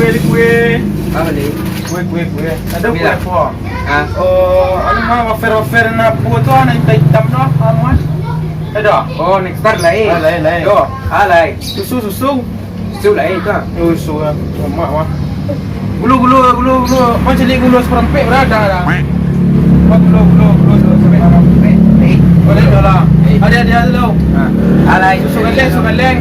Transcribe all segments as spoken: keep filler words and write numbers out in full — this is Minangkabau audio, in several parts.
Kue, kue. Apa ni? Kue, kue, kue. Ada kue apa? Ah. Oh, anu mah, wafer-wafer nak buat tu, nak hitam-hitam tu, anu mah. Ada? Oh, Next Star lain. Ah, lain, lain. Yo, ah, lain. Susu, susu. Susu lain tu. Oh, susu lah. Lemak mah. Gulu, gulu, gulu, gulu. Mau cili gulu seperempek berada dah. Oh, gulu, gulu, gulu, gulu seperempek. Boleh dah lah. Ada, ada, ada tau. Ah. Ah, lain. Susu kaleng, susu kaleng.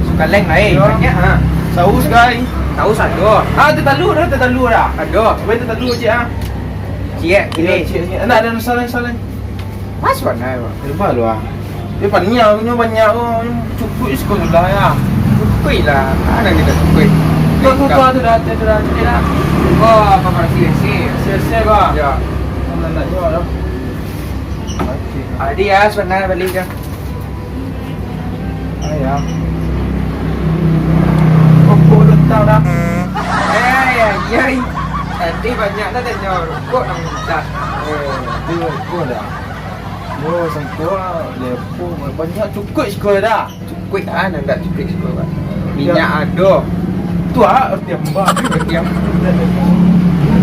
Susu kaleng lain. Yo. Banyak, ha. Saus, guys. Tahu sado. Ah, teh talua dah, teh talua dah. Ado. Cuba teh talua, cik, ah. Ciek, yo, ini. Ciek, ciek. Nak ada salang, salang. Pas warna, Bang. Lepas lu, ah. Dia banyak, punya banyak, oh. Cukup siko lah, ya. Cukup lah. Mana kita cukup? Tu, tu, tu, tu dah, tu dah, tu dah. Oh, apa berarti sih? Selesai, Bang. Ya. Mana nak jual dah? Okey. Adi ya, sebenarnya balik je. Ayah. Rokok lu tahu dah. Eh, ya, ya. Tadi banyak dah tanya rokok nak minta. Eh, tu rokok dah. Yo, sangko lah. Lepo banyak cukup siko dah. Cukup ah, nak tak cukup siko, Pak. Minyak ado. Tu ah, roti ambang. Roti ambang.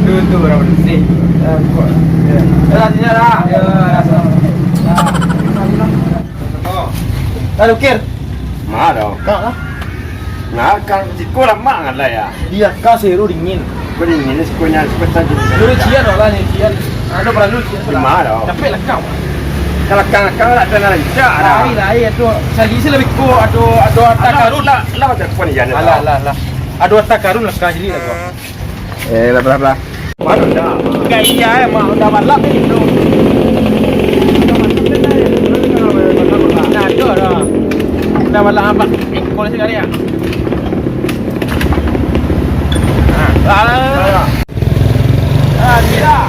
Tu, tu orang bersih. Ah, rokok. Ya. Dah, sini dah. Ya, dah. Dah, Lukir. Ma dah. Kak lah. Nah, kan siko lamak ngalai ah. Iya, kak seru dingin. Kau dingin ni siko nya, siko saja. Dulu cian lah ni, cian. Ado paralu cian. Di ma dah? Capek lah kau. Kalau kang-kang lah tengah rancak dah. Lai, lai, tu. Sali sih lebih ko, ado, ado harta karun. Lah, lah macam pun iya ni. Alah, alah, alah. Ado harta karun lah kak jadi lah kau. Eh, lah, lah, lah. Baru dah. Gaya, eh, mak, udah balap ni, bro. Dah ada dah. Udah balap apa? Eh, kau ni sekali ya? Ah, lah, lah, lah, lah. Ah, gila.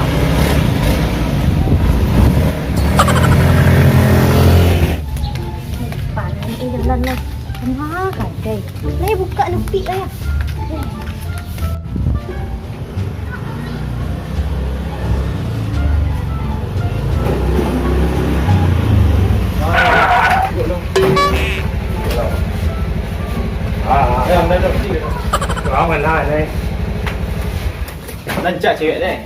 Panas ni jalan lah. Kemana kadai? Lai buka lupik lah ya. Rancak cewek deh.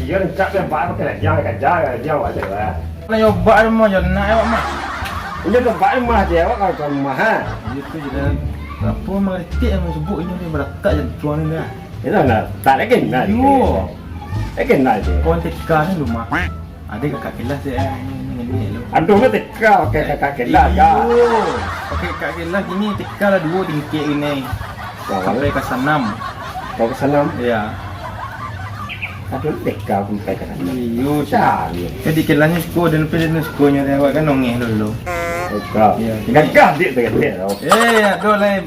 Iyo, rancak deh, bak pakai ladiang, kaja, ladiang awak cewek. Nak nyoba rumah jo nak awak mah. Inyo tempat rumah je, awak kalau tuan rumah, ha? Iyo tu je dah. Apo mangaritik yang sebut inyo ni baratak jantuang ni dah. Itu nah, tak lagi nah. Iyo. Lagi nah je. Kawan T K ni rumah. Ada kakak kelas je, eh, ni, ni, ni, ni, lu. Aduh, ni T K pakai kakak kelas, dah. Iyo. Pakai kakak kelas gini, T K lah duo tingkek gini. Wah, sampai kelas anam. Kau kelas anam? Iya. Aduh, T K sampai kelas anam. Iyo, cari. Jadi kelasnya siko dan pada siko nyo awak kan nongeh dulu. T K. Iya. Gagah dik tu, dik tu. Eh, aduh lah.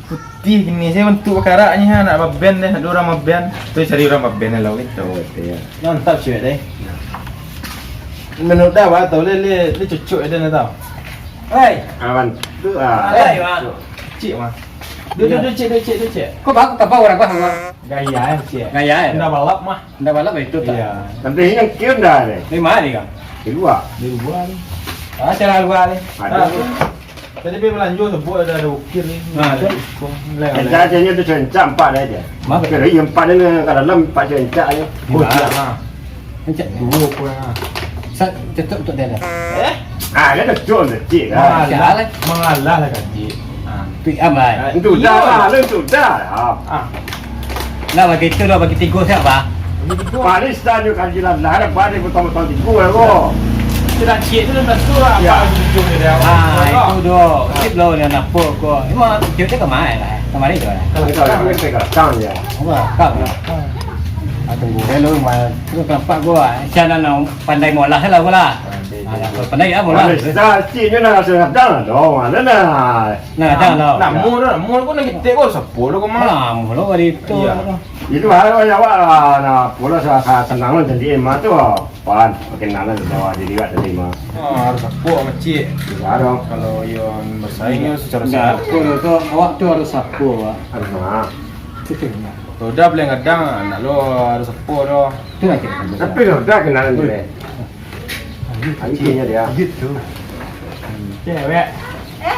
Putih gini, saya bentuk bakaraknya, ha, nak baben deh, ada orang baben. Tu cari orang baben lah, gitu. Oh, iya. Mantap, cewek deh. Menurut dah, bah, tahu, le, le, le cucuk ada, dah tahu. Hei. Awan. Tu, ah. Hei, bang. Cik, mah. Duduk, duduk, cik, duduk, cik, duduk, cik. Kau bawa, kau bawa orang, bah, bang? Gaya, eh, cik. Gaya, eh? Ndak balap, mah. Ndak balap itu tak? Iya. Tapi ini yang kieu ndak ada. Di mana, Kang? Di luar. Di luar ni. Ah, cara luar ni. Ada. Ah, tu. Tadi pergi belanja sebut ada, ada ukir ni. Ah, tu. Ada aja nya tu sencak empat aja. Mah, kira iya empat ni, kalau dalam empat sencak aja. Oh, iya. Sencak dua pun. Sa-, tutup untuk dia dah. Eh? Ah, dia tutup kecil kan. Mengalah, mengalah lah kecil. Ah. Pi amai. Itu dah lah, itu dah. Ah. Nah, bagi itu dah, bagi tiga siap, bah? Bagi tiga. Paling stand juga kan jelas lah, ada pada betul-betul tiga lah, kok. Sudah cik tu dah tu lah, ya. Apa bagi tiga dia? Ah, itu dah. Cik belum dia nampak kok. Cuma cik dia kemai lah. Kemarin tu lah. Kalau kita orang kita datang je. Apa? Kau lah. Ah, tunggu dulu, mah. Terus nampak gua. Siapa nak pandai molah lah, gua lah. Ah, pandai ya, molah. Paling stand cik ni nak rasa datang lah, dong. Ada lah. Nah, dah lah. Namo dah, namo kau nak kitek kau, sapo lo kau mah? Namo lo hari tu. Iya. Itu hal yang awak lah, nah, pola sa-, sa-, senang lo jadi emak tu, pan, makin nana tu awak jadi awak jadi emak. Ah, harus sapo, kecik. Bisa dong. Kalau iyo bersaing, yo, secara sehat. Nah, tu, tu, awak tu harus sapo, Wak. Harus, nah. Itu, nah. Kalau dah paling kadang, anak lo harus sapo doh. Itu lah kira-kira. Tapi lo dah kenalan tu, eh. Lanjut, lanjut, lanjut tu. Cewek. Eh?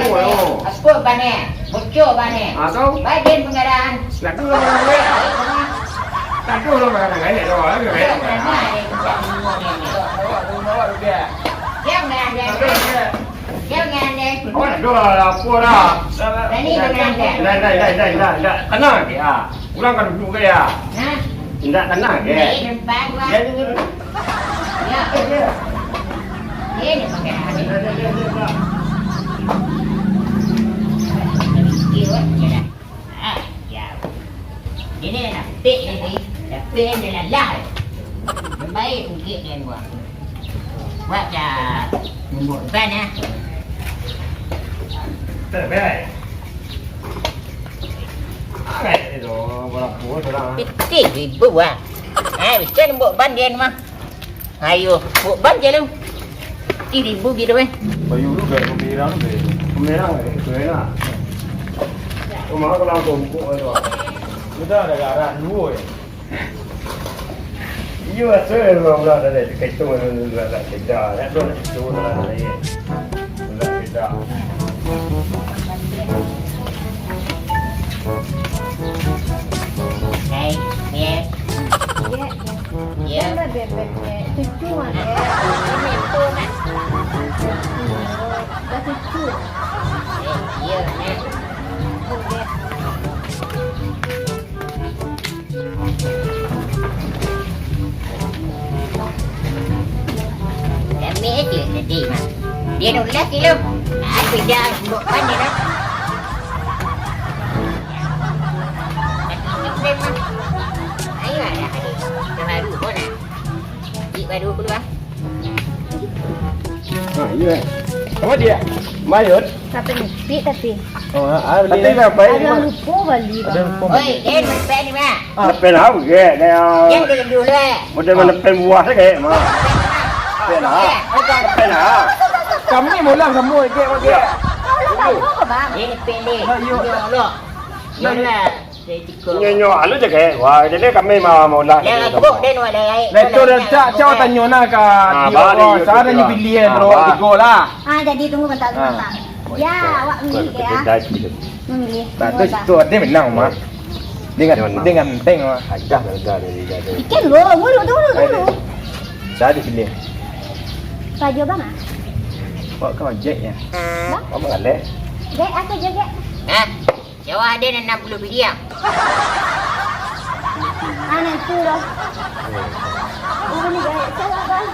Aduh, aduh. Aspur bane, bocor bane. Ah, tahu. Baden pengadaan. Nak tu lah barang gaek. Nak tu lah barang gaek, tu lah barang gaek. Yang dah, yang dah. Jangan deh. Oh, dah lah, apa dah? Dah ni, dah, dah, dah, dah, dah, dah, dah, dah. Tenang je, ah. Urang kan duduk ke, ya? Hah? Indak tenang je. Ni tempat gua. Ya, ni, ni. Ya. Ni, ni pakai hari. Dah, dah, dah, dah, dah. Dia buat je lah. Ah, ya. Ini nak pik ni, ni. Dah pik ni lah lah. Baik, ungkit dia buat. Buat dah. Nombor ban, ah. Terbaik. Alright, itu, berapa orang? Piti ribu, ah. Eh, bisa nombor ban dia ni mah. Ayo, buat ban je lu. Ih, ribu gitu, eh. Bayu lu gak pemirang deh. Pemirang, eh, itu enak. Rumah aku langsung buka tu. Udah ada arah dua, eh. Iyo, asal memang udah ada dekat itu, memang udah ada kerja. Ya, tu nak itu, udah ada, eh. Udah kerja. Hei, Mir. Ye. Ye. Jan bebek, Dek. Cucu mah, Dek. Ini tu, Nak. Dah cucu. Eh, iya, Nak. Dek. Kami aja tadi, Mak. Dia nolak sih, lo. Aku dah bukan dia, Nak. Tapi ini keren, Mak. Ayo, ada hari. Baru pun, Nak. Cik baru keluar. Ha, iya. Apa dia? Mayot? Tapi nipik tapi. Oh, ha, ha, tapi dia. Apa ini? Ada lupa balik, ada lupa balik. Oi, dia nipik ni, Mak. Ah. Nepen apa ke? Dia yang dulu-dulu, eh. Model nepen buah saja, Mak. Nepen apa? Nepen apa? Kami mula sama, Dek, Mak, Dek. Kau lah tahu apa, Bang? Dia nipik ni. Nah, iya. Dia Allah. Nah, iya. Iyolah. Nyo, nyo, anu je, kek. Wah, jadi kami ma-, maulah. Lah, kok den wak dai. Lah, itu dah tak, cau tanyo nah ka. Ah, dia, balik, oh, saya ada nyo pilih, ah, bro, tigo lah. Ah, jadi tunggu bentar, tunggu bentar. Ya, awak milih ya. Milih. Tak, tu, tu ada menang, Mak. Dengan, dengan teng, Mak. Adah, adah, adah, adah. Ikan lo, dulu, dulu, dulu. Saya ada pilih. Baju abang, ah? Awak kan ojek ya? Bang? Awak mengalir. Jack, aku juga. Hah? Jawab ada nan anam puluah biliang. Anak itu loh. Ini banyak cewek, Bang.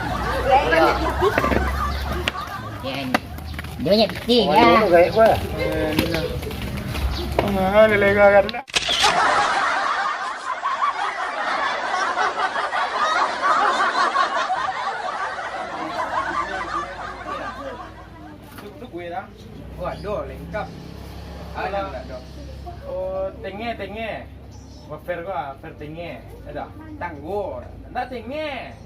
Banyak putih. Ya, ini. Dia banyak putih, ya. Mana gaib gua? Eh, ini lah. Mana dia lega kan? Tuk, tuk, gue dah. Oh, ado, lengkap. Alah, ndak ado. Oh, tenge, tenge. Wafer gua, wafer tenge. Ado. Tanggo. Ndak tenge.